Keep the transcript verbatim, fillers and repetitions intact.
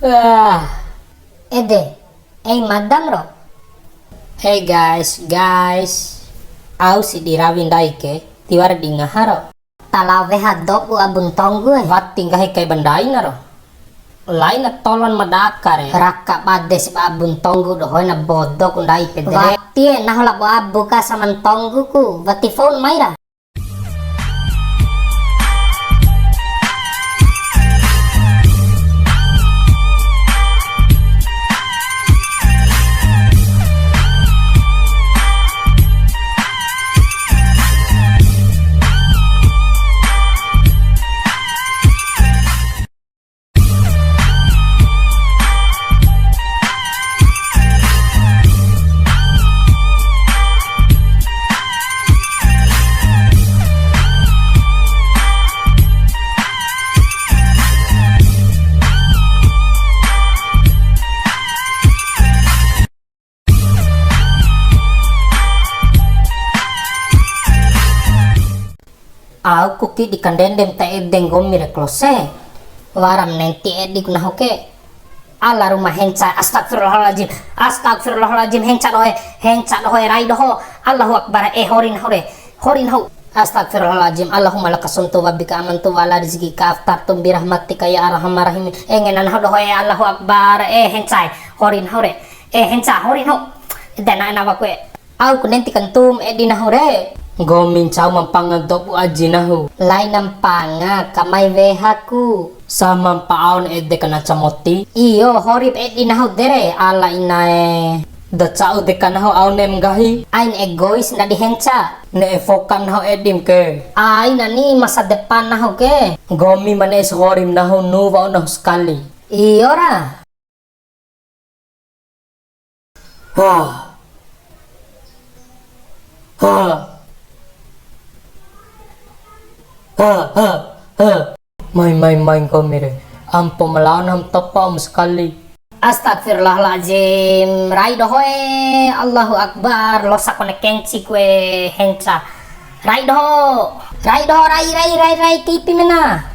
Ah, ede, ei madam ro. Hey guys, guys, au si di rawi ndai ke, tiwara di ngaha ro. Ta lao weha dobu abu ntonggu e. Wati nggahi kai ba ndai na ro. Laina tolon ma daka re. Raka bade si ba abu ntonggu dohoe na bodo ku ndai pede re. Wati e nahu labo abu ka sama ntonggu ku. Wati foun mai ra. Au ku ki di kandendem ta ede nggomi re klose. Waram nenti edi ku nahu ke. Ala ruma henca, astagfirullahaladzim, astagfirullahaladzim, henca dohoe, henca dohoe, rai doho, Allahu Akbar, e hori nahu re, hori nahu, astagfirullahaladzim, Allahumma laka sumtu wa bika amantu wa ala rizqika aftartu birahmatika ya arhamar rahimin, e ngena nahu dohoe, Allahu Akbar, e hencae, hori nahu re, e henca, hori nahu, dana nawa kue. Au ku nenti kantum edi nahu re. Nggomi ncau ma mpanga dobu aji nahu. Laina mpanga, kamai wehaku. Sama mpa aon ede ka nanca moti. Iyo, horip edi nahu dere, ala inae. Da ca'u deka nahu aon ne'em nggahi. Ain egois ndadi henca. Ne'e fokam nahu edim ke. Aina ni masa depan nahu ke. Nggomi ma ne'e si horim nahu nu wa'u nahu sekali. Iyo ra. Ha. Ha. Ha, ha, ha. Mai, mai, mai, nggomi re. Ampo ma lao nahu ma topa um sekali. Astagfirullahaladzim. Rai dohoe. Allahu Akbar. Losa kone kenci kue henca. Rai doho. Rai doho, rai, rai, rai, rai. Tipi mena.